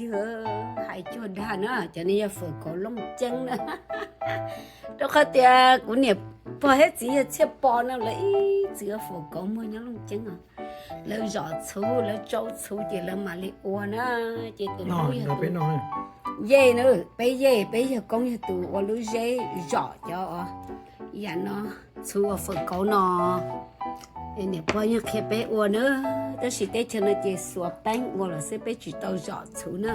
Yog hais cuag dag na, cov no yog fawm kauv Looj Ceeb na. Rau qhov tias kuv niam pog thiab txiv yog Txhiaj Pov no, lawv ib txwm ua fawm kauv muag nyob Looj Ceeb os. Lawv zom txhuv, lawv tsau txhuv ces lawv mam li ua na. Ces tus hlub yog tus, yej na, peb yej, peb yawg koob yog tus ua lub zeb zom cov yam no, txhuv ua fawm kauv no. Niam pog yeej qhia peb ua na, tab sis teb chaws no ces xuas peeb ua lawm xwb, peb tsis tau zom txhuv na.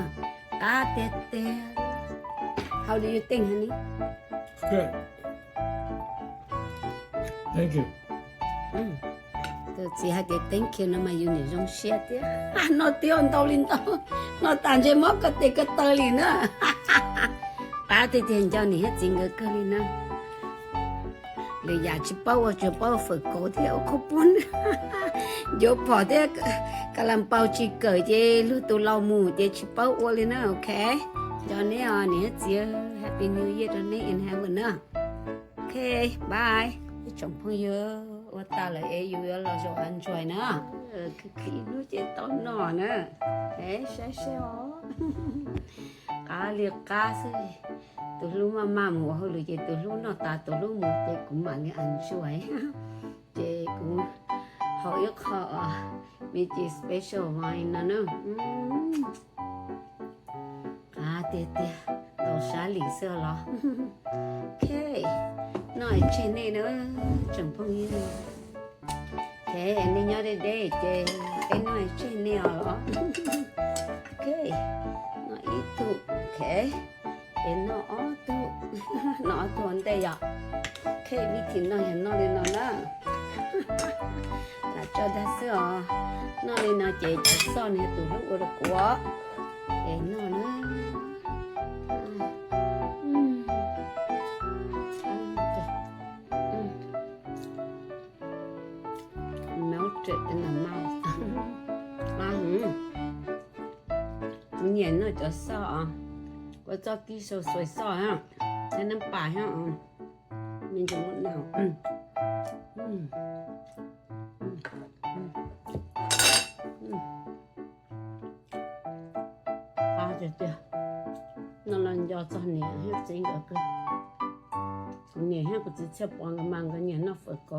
Qab tiag tiag. How do you think, honey? Good. Thank you. Tus txiv hais tias thank you no mas yus niam zoo siab thiab. Noj tiag ntau li ntau, noj tas ntshe mob ko tes ko taw li na. Qab tiag tiag, nco niam thiab txiv nkawd kawg li na. Lwm yam tsis paub ua, tsuas paub ua fawm kauv thiab ua qhaub poob. Ncuav phom thiab ka la npaus tsis kawm ces luag tus laus mus ces tsis paub ua li na, ok. Nco neb os niam thiab txiv, Happy New Year rau neb in heaven na. Ok, bye. Ib tsoom phooj ywg, ua tas lawm es yus yuav los zaum enjoy na. Khwv khwv ib hnub ces tau noj na. Es saib seb os. Qab li qab xwb. Tus hlub maj maj mus ua hauj lwm ces tus hlub noj tas tus hlub mus ces kuv mam li enjoy. Ces kuv haus ib qho Meiji special wine no na. Qab tiag tiag, tau sab lim xwb los. Ok, noj tseg nej na, tsoom phooj ywg. Ok, nej nyob deb deb ces peb noj tseg nej os los. Ok, noj ib tug, ok, ces noj ob tug, noj ob tug ua ntej yom. Ok, vib thim no yog noj li no na. Lam tso dag xwb os. Noj li no ces cov xoj no yog tus hlub ua rau kuv, ces noj na. Melted in the mouth. Kuv nyiam noj cov xoj os. Kuv txoj kib sau xuais xoj thiab, thiab nab pas thiab, me ntsis muaj nab. Qab tiag tiag. Noj los nco txog niam thiab txiv nkawd kawg. Kuv niam thiab kuv txiv Txhiaj Pov nkawd mas nkawd nyiam noj fawm kauv.